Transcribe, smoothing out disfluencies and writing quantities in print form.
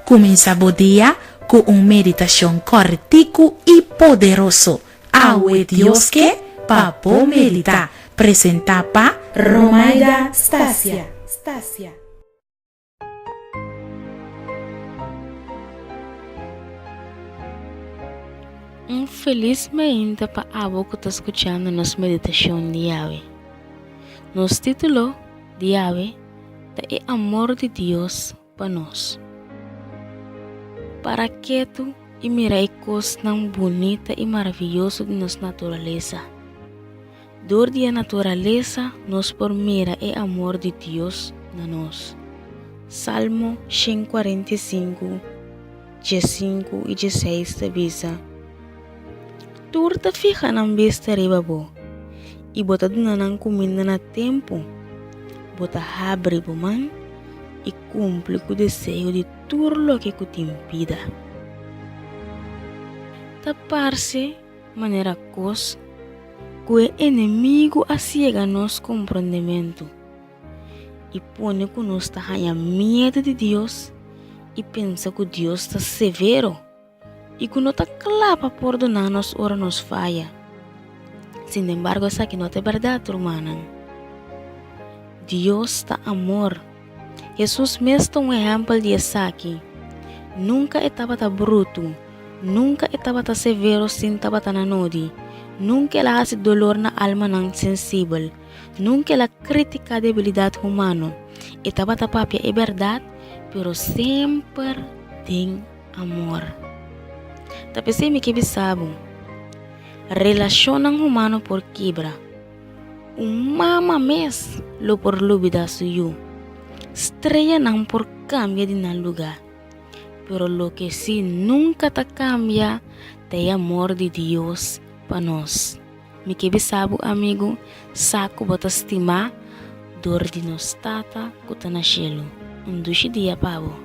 Kuminsá bo dia ku un meditashon kòrtiku i poderoso. Awe Dios ke pa bo meditá. Presentá pa Romaida Stasia. Un felis meinta pa abo ku ta skuchando nos meditashon di awe. Nos título di awe ta E Amor di Dios pa Nos. Para ketu i mira e kosnan bunita i maravioso di nos naturalesa. Dor di e naturalesa nos por mira e amor di Dios na nos. Salmo 145, 15 i 16 ta bisa, Tur ta fiha nan bista riba bo, i bo ta duna nan kuminda na tempu. Bo ta habri bo man i kumpli ku deseo di tur loke ku tin bida. Ta parse manera kos ku e enemigu a siega nos komprondementu i pone ku nos ta haña miedu di Dios i pensa ku Dios ta severo i ku no ta kla pa pordoná nos ora nos faya. Sinembargo esaki no ta e bèrdat, rumannan. Dios ta amor. Hesus mes ta un ehèmpel di esaki. Nunka e tabata brutu, nunka e tabata severo sin tabata na nodi, nunka el a hasi dolor na almanan sensibel, nunka el a kritiká debilidat humano. E tabata papia e bèrdat, pero semper den amor. Ta p'esei mi ke bisa bo, relashonnan humano por kibra. Un mama mes lo por lubidá su yu. Streanan por kambia di nan lugá, pero loke sí nunka ta kambia ta e amor di Dios pa nos. Mi ke bisa bo, amigu, sa ku bo ta stimá dor di nos Tata ku ta na shelu. Un dushi dia pa bo.